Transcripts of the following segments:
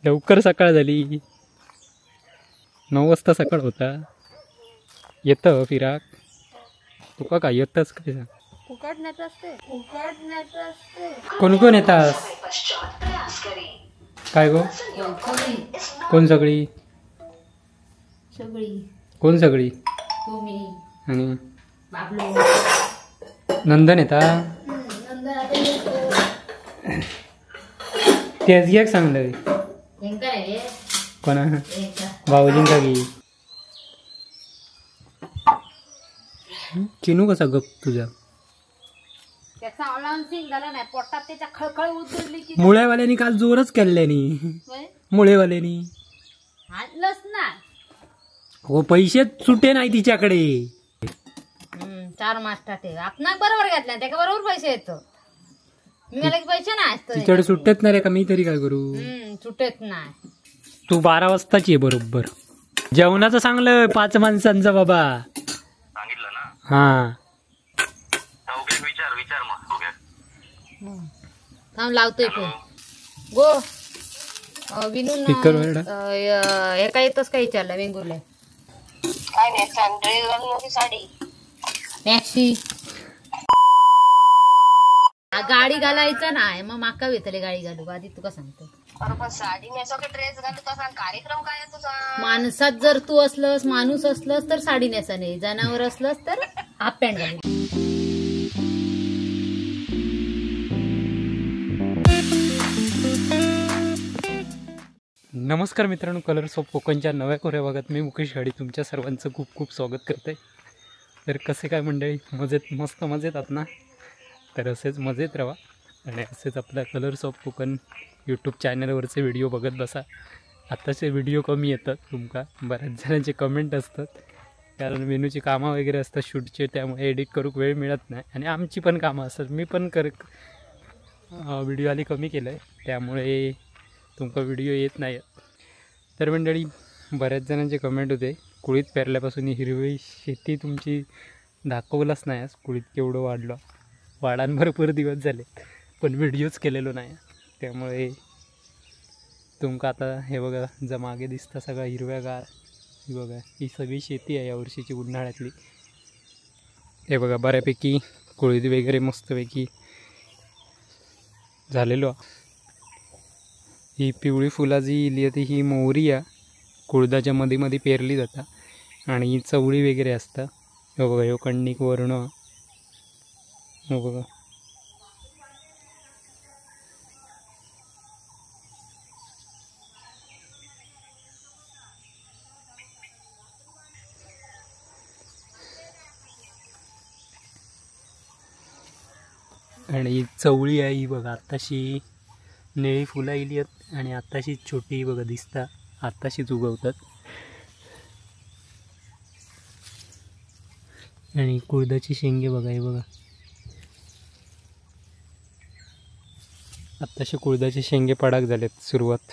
लवकर सकाळ झाली, 9 वाजता सकाळ होता. येतं फिराक तुका काय येतच काय सांग. कोण कोण येतास काय गो? कोण सगळी? सगळी. कोण सगळी? तुम्ही आणि नंदन येता. तेच घ्याक सांगलं कोणा भाऊजींका की चिनू कसा गप तुझा मुळेवाल्यांनी काल जोरच केल्ल्यानी. मुळेवाल्यांनी हाणलंच ना हो, पैसे सुटे नाही तिच्याकडे. 4 मास्टर आपण बरोबर घेतला त्याच्या बरोबर पैसे येतो. मी मला पैसे नाही तिच्याकडे सुटत नाही रे का? मी तरी काय करू? सुटत नाही. तू 12 वाजताची आहे बरोबर. जेवणाचं सांगलं 5 माणसांचा बाबा सांगितलं ना. हा विचार विचार मग थांब लावतोय फोन. गो विनून एका येतच काय विचारलं वेंगुर्ला? काय नाही, ड्रेस घालून साडी मॅक्सी गाडी घालायचं नाही मग माका येतले गाडी घालू आधी तुका सांगतो. साडी नेसो की ड्रेस घालू तुका कार्यक्रम काय तुझा? माणसात जर तू असलस माणूस असलस तर साडी नेसा नाही, जनावर असलस तर हाफ पॅन्ट घालू. नमस्कार मित्रांनो, कलर्स ऑफ कोकणच्या नव्या कोऱ्या भागात मी मुकेश गाडी तुमच्या सर्वांचं खूप खूप स्वागत करते. तर कसे काय मंडळी, मजेत? मस्त मजेत आहात ना? तर असेच मजेत राहा आणि असेच आपल्या कलर्स ऑफ कोकण यूट्यूब चॅनलवरचे व्हिडिओ बघत बसा. आत्ताचे व्हिडिओ कमी येतात तुमका, बऱ्याच जणांचे कमेंट असतात कारण मेनूची कामं वगैरे असतात शूटचे, त्यामुळे एडिट करूक वेळ मिळत नाही आणि आमची पण कामं असतात. मी पण व्हिडिओ आली कमी केलं आहे, त्यामुळे तुमका व्हिडिओ येत नाही. तर मंडळी बऱ्याच जणांचे कमेंट होते कुळीत पेरल्यापासून हिरवी शेती तुमची दाखवलंच नाही आज, कुळीत केवढं वाढलं. वाढान भरपूर दिवस झाले पण व्हिडिओच केलेलो नाही, त्यामुळे तुमका आता हे बघा जर मागे दिसतं सगळं हिरव्यागार. ही बघा ही सगळी शेती आहे यावर्षीची उन्हाळ्यातली. हे बघा बऱ्यापैकी कुळीत वगैरे मस्तपैकी झालेलो. ही पिवळी फुला जी इली ती ही मोहरी आहे, कुळदाच्या मध्ये मध्ये पेरली जाता आणि ही चवळी वगैरे असता. हे बघा ह्यो कणिक वर्ण, हो बघा. आणि चवळी आहे ही बघा, आत्ताशी निळी फुलं इली आहेत आणि आत्ताशी छोटी बघा दिसता, आत्ताशीच उगवतात. आणि कुळदाची शेंगे बघा, हे बघा आत्ताशी कुळदाचे शेंगे पडाक झालेत सुरुवात.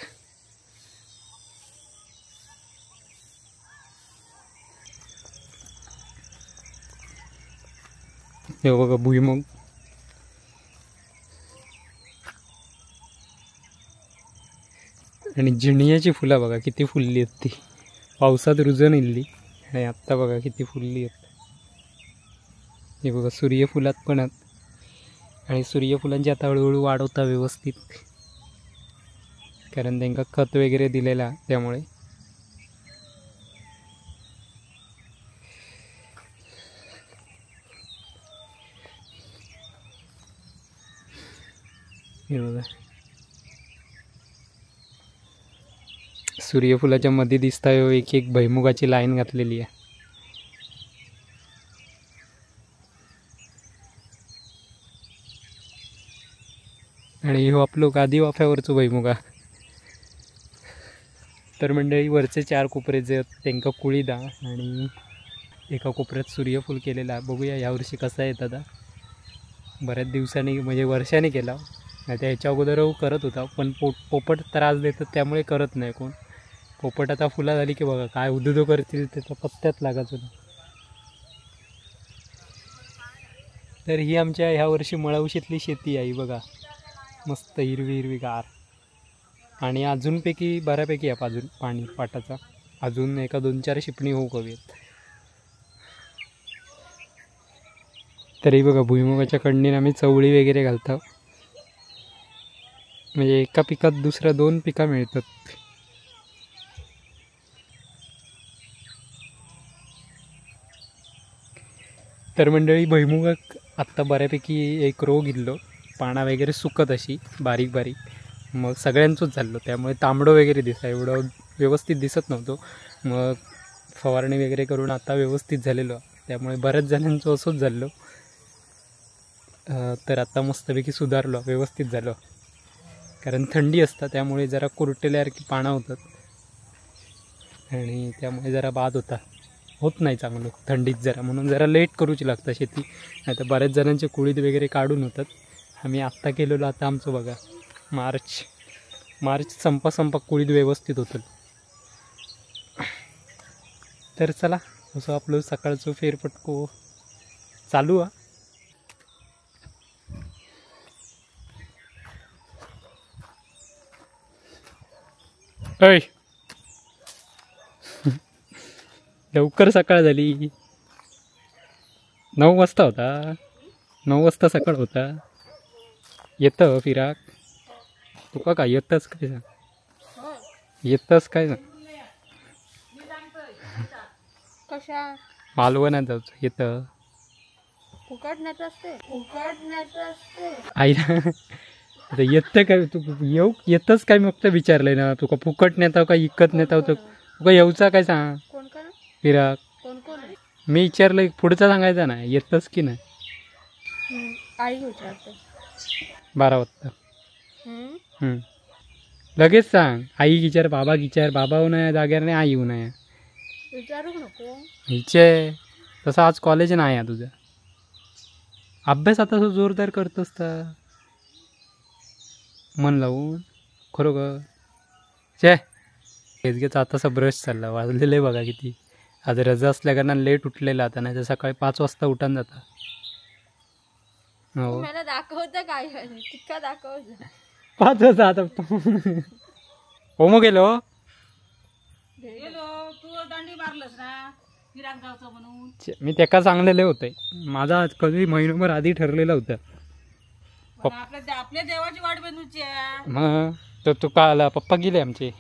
हे बघा भुईमुग. आणि जिनियाची फुलं बघा किती फुलली आहेत ती, पावसात रुजून इल्ली आणि आत्ता बघा किती फुलली आहेत. हे बघा सूर्यफुलात पण आहेत आणि सूर्यफुलांची आता हळूहळू वाढ होता व्यवस्थित, कारण त्यांना खत वगैरे दिलेला त्यामुळे. हे बघा सूर्यफुलाच्या मध्ये दिसता एक एक भुईमुगाची लाईन घातलेली आहे. आणि हो आपलो गादी वाफ्यावरचो भुईमुगा. तर मंडळी वरचे 4 कोपरे जे आहेत त्यांका कुळीदा आणि एका कोपऱ्यात सूर्यफूल केलेला. बघूया यावर्षी कसा येत आता. बऱ्याच दिवसांनी म्हणजे वर्षाने केला, नाही तर ह्याच्या अगोदर करत होता पण पोपट त्रास देतात त्यामुळे करत नाही कोण. पोपट आता फुला झाली की बघा काय उदुदो करतील, त्याचा पत्त्यात लागायचो. तर ही आमच्या ह्या वर्षी मळवशीतली शेती आहे बघा, मस्त हिरवी हिरवी गार. आणि अजूनपैकी बऱ्यापैकी आहे अजून पाणी पाटाचा, अजून एका 2-4 शिपणी होऊ हवीत. तरी बघा भुईमुगाच्या कडणीने आम्ही चवळी वगैरे घालतो, म्हणजे एका पिकात दुसऱ्या 2 पिका मिळतात. तर मंडळी भुईमुगाक आत्ता बऱ्यापैकी एक रोग इल्लो, पाना वगैरे सुकत अशी बारीक बारीक, मग सगळ्यांचंच झालं, त्यामुळे तांबडं वगैरे दिसा, एवढं व्यवस्थित दिसत नव्हतं. मग फवारणी वगैरे करून आता व्यवस्थित झालेलं, त्यामुळे बऱ्याच जणांचं असंच झालं. तर आता मस्तपैकी सुधारलं, व्यवस्थित झालं, कारण थंडी असतं त्यामुळे जरा कुरटेल्यासारखी पानं होतात आणि त्यामुळे जरा बाद होता, होत नाही चांगलं थंडीत जरा, म्हणून जरा लेट करूची लागतं शेती, नाही तर बऱ्याच जणांचे कुळीत वगैरे काढून होतात. आम्ही आत्ता केलेलो, आता आमचं बघा मार्च मार्च संपा संपा कुळीत व्यवस्थित होतं. तर चला असं आपलं सकाळचं फेरफटको चालू हा. ऐ लवकर सकाळ झाली, 9 वाजता होता, 9 वाजता सकाळ होता. येतं फिराक तुका काय येतच काय सांग, येतच काय सांग, कशा मालवणात जायचं येतं फुकटण्याचं असते, फुकटण्याचं असते आईला आता येतं काय तू येऊ येतच काय मग तर विचारलंय ना तुका, फुकट नेता काय इकत नेता तुका येऊचा काय सांग फिराक. मी विचारलं पुढचा सांगायचा ना, येतच की नाही. आई विचारते 12 वाजता. लगेच सांग, आई विचार बाबा विचार, बाबा होऊन जाग्यार नाही आई होऊन विचारू नको हिचे. तसं आज कॉलेज नाही आहे तुझं, अभ्यास आता जोरदार करतोस तर मन लावून खरोखर. छे हेच आता ब्रश चालला, वाजलेलं बघा किती. आज रजा असल्या कारण लेट उठलेला आता, नाही तर सकाळी 5 वाजता उठान जाता. हो मला दाखवतं काय तितका दाखवतं 5 वाजता आता. हो मग गेलो गेलो तू दांडी मारलस ना फिराक जायचं म्हणून. मी त्याका सांगलेले होते, माझा कधी महिनाभर आधी ठरलेला होता. आपल्या देवाची वाट बनवूची. मग तर तुका आला पप्पा गेले आमचे.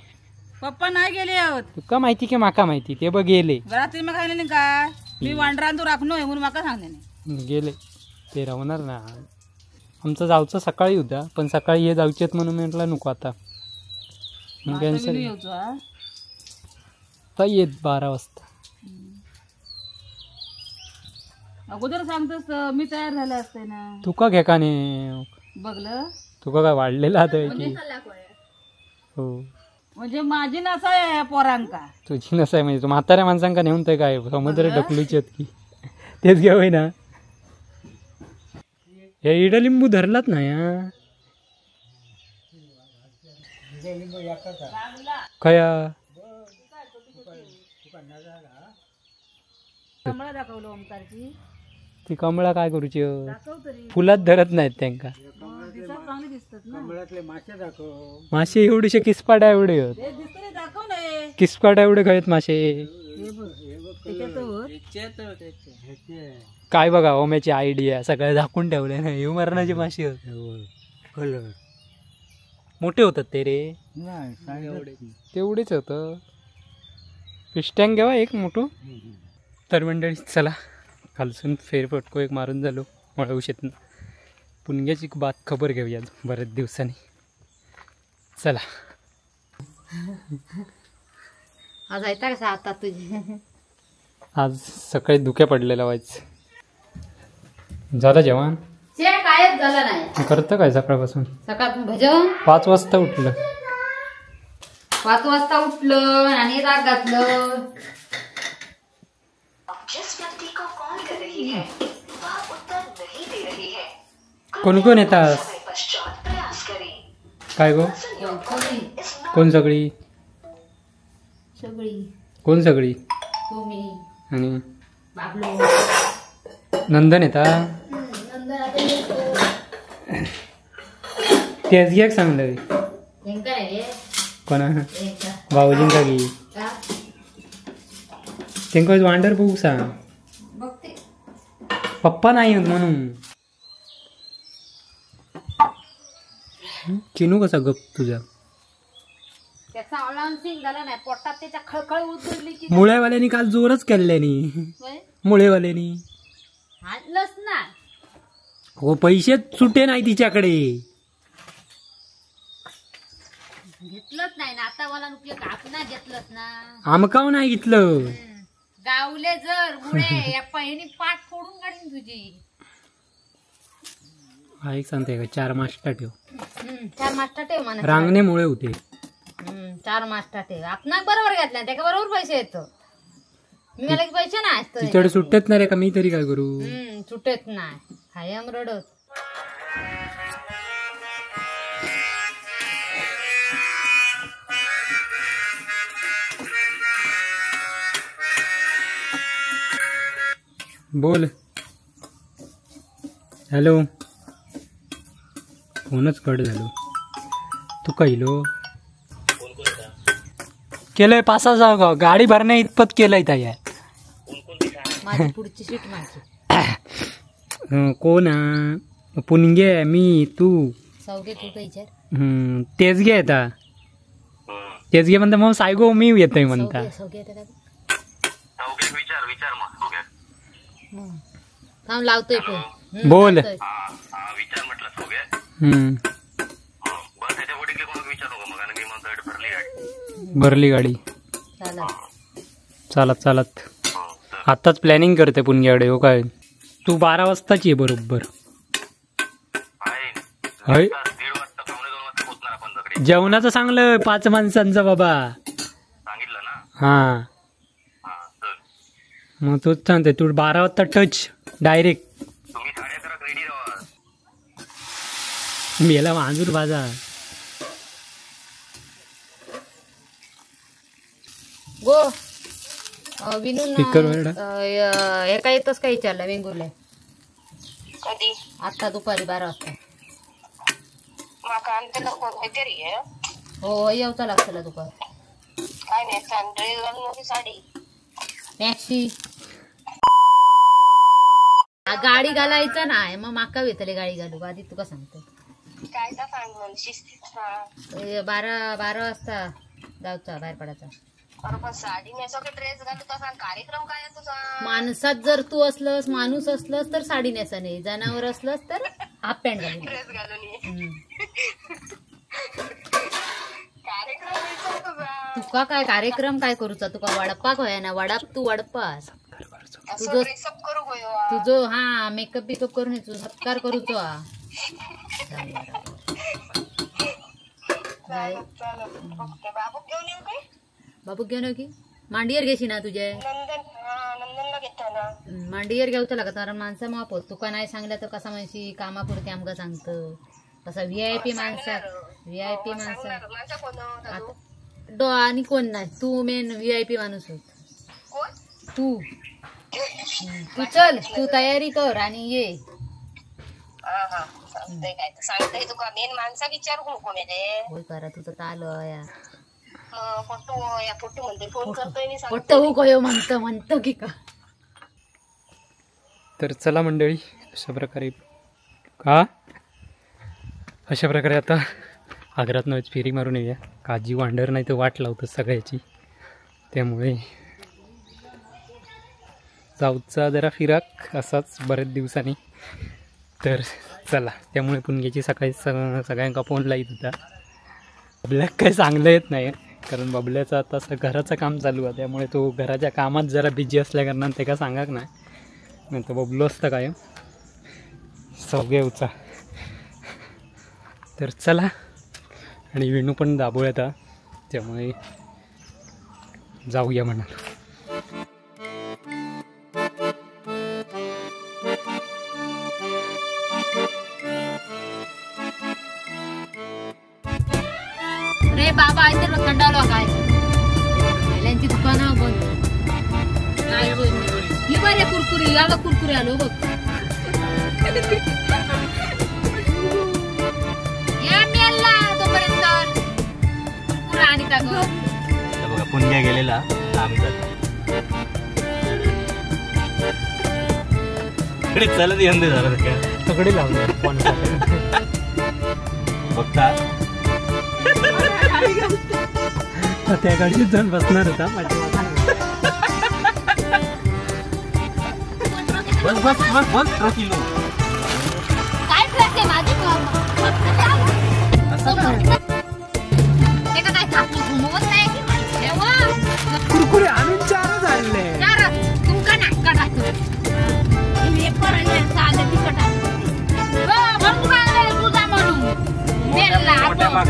पप्पा नाही गेले आहोत. तुका माहिती की माका माहिती ते बघ गेले. रात्री मग सांगले काय मी वांडरान तू राखणो म्हणून माका सांगले गेले ते राहणार ना. आमचं जाऊचं सकाळी होता पण सकाळी हे जाऊचेत म्हणून म्हटलं नको आता कॅन्सल. आता येत 12 वाजता. अगोदर सांगतोस मी तयार झाले असते ना. तुका घे का नाही बघलं तुका काय वाढलेला आता की हो म्हणजे माझी नसा आहे पोरांका. तुझी नसा आहे म्हणजे तू म्हाताऱ्या माणसांका नेऊन ते काय समुद्र ढकलूची आहेत की तेच घेऊ ना. हे इडं लिंबू धरलात ना या खया कमळा दाखवलं ओमकारची. ती कमळा काय करूची फुलात धरत नाहीत त्यांका. मासे एवढेशे किसपाटा एवढे किसपाटा एवढे खायत मासे. काय बघा ओम्याची आयडिया सगळं झाकून ठेवले ना. हे मरणाचे मासे होते मोठे होतात ते रे तेवढेच होत. फिश टँक घ्यावा एक मोठं. तर मंडळी चला खालसून फेरफटको एक मारून झालो वळवू शेतनं. पुणग्याची बात खबर घेऊया बऱ्याच दिवसांनी. चला आज ऐता कसा आता तुझी. आज सकाळी धुक्या पडलेला व्हायचं. झालं जेवण? कायच झालं नाही. करतं काय सकाळपासून? सकाळ भजन 5 वाजता उठलं. 5 वाजता उठलं आणि राग घातलं. कोण कोण येतात काय गो? कोण सगळी? सगळी कोण सगळी? तुम्ही आणि बाबलो नंदन येता. तेच घ्या सांगलं. कोणा भाऊजींका की तेंका वांडर बघू सांग. पप्पा नाही म्हणून चिनू कसा गप तुझा. मुळेवाल्यांनी काल जोरच केल्ल्यानी. मुळेवाल्यांनी ना हो पैसे सुटे नाही तिच्याकडे. घेतलंच नाही ना आता मला आपण घेतलंच ना. आमकाव नाही घेतलं. गावले जर मुळे या पहिनी पाठ फोडून काढीन तुझी. हा एक सांगते का 4 मास्टा ठेव. 4 मास्टा ठेव म्हणा. रांगणे मुळे होते. 4 मास्टा ठेव. आपण बरोबर घेतला त्याच्या बरोबर पैसे येतो. मी मला पैसे नाही तिच्याकडे सुटत नाही रे का मी तरी काय करू. सुटत नाही कायम रडत. बोल. हॅलो फोनच कट झालो. तू कैलो केलंय पासा जाऊ गाडी भरण्या इतपत केलंय तयार. पुढची सीट माझी. कोण पुणगे मी तू तेच घे आता. तेच घे म्हणता मग सायगो मी येतोय म्हणता. लावतोय बोल. भरली गाडी. चालत चालत आताच प्लॅनिंग करते पुणग्याकडे. हो काय तू 12 वाजताची आहे बरोबर. जेवणाचं सांगलं 5 माणसांचं बाबा. हा मग तोच सांगते तू 12 वाजता टच डायरेक्ट. मेला मांजूर बाजा. गो विनून एका येतच काय विचारलं वेंगुर्ला कधी? आता दुपारी 12 वाजता. हो येवचा लागतला तुका. काय नाही साडी मॅक्सी गाडी घालायचं नाही मग माका येतले गाडी घालू आधी तुका सांगते. काय सांग 12 वाजता जाऊचा बाहेर पडायचा. साडी ड्रेस घालू तसा कार्यक्रम काय तुझा. माणसात जर तू असलस माणूस असलस तर साडी नेसा नाही, जनावर असलस तर हाफ पॅन्ट घालून ड्रेस घालून कार्यक्रम. तुका काय कार्यक्रम काय करूचा तुका वडपाक होय ना वडाप तू वडपास तुझं तुझो हा मेकअप बिकअप करून तुझा सत्कार करूचो. बाबू घेऊन येऊ की मांडियर घेशी ना तुझे. मांडियर घेऊचा लागत कारण माणसा माप तुका नाही सांगलं तर कसा म्हणशी कामापुरती आमका सांगतं. कसा व्हीआयपी माणसा व्हीआयपी माणसा डो आणि कोण नाही तू मेन व्हीआयपी माणूस होत तू. तू चल तू तयारी कर आणि ये. सांगतोय तुका मेन माणसा विचारू नको मेले. होय करा तुझं ताल या फोटो म्हणते फोन करतोय फोटो कयो म्हणतो म्हणतो की का. तर चला मंडळी अशा प्रकारे अशा प्रकारे आता आग्रात नव्हेच फेरी मारून येऊया. काजी वांडर नाही तर वाट लावतं सगळ्याची, त्यामुळे जाऊचा जरा फिराक असाच बऱ्याच दिवसांनी. तर चला त्यामुळे पुणग्याची सकाळी सगळ्यांका फोन लाईत होता. बबल्याक काही चांगलं येत नाही कारण बबल्याचं आता असं घराचं काम चालू आहे, त्यामुळे तो घराच्या कामात जरा बिझी असल्या कारणानं ते का सांगाक नाही, नाही तर बबलो असतं कायम सगळे उचा. तर चला आणि विणू पण दाबोळ आता, त्यामुळे जाऊया म्हणाल. रे बाबा इथे थंडावलो काय महिलांची दुकानं बंद काय ही बरे कुरकुरी आलो कुरकुरी आलो बघ या मेला तोपर्यंत कुरकुरा. आणि टाकू. बघा पुण्या गेलेला आम्ही जातो. इकडे चालत यंद झालं का तगडे लावले बघता त्या गाडीत जाऊन बसणार होता. बस बस बस बस ट्रक इलो. काय ट्रक आहे माझी? ते काय घुमवत नाही की कुरकुरे आणून चारच आणले. तुमका नाही काढायचं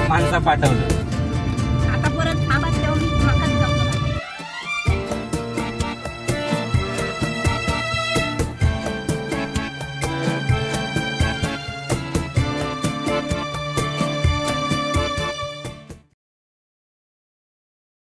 माणसा पाठवलं.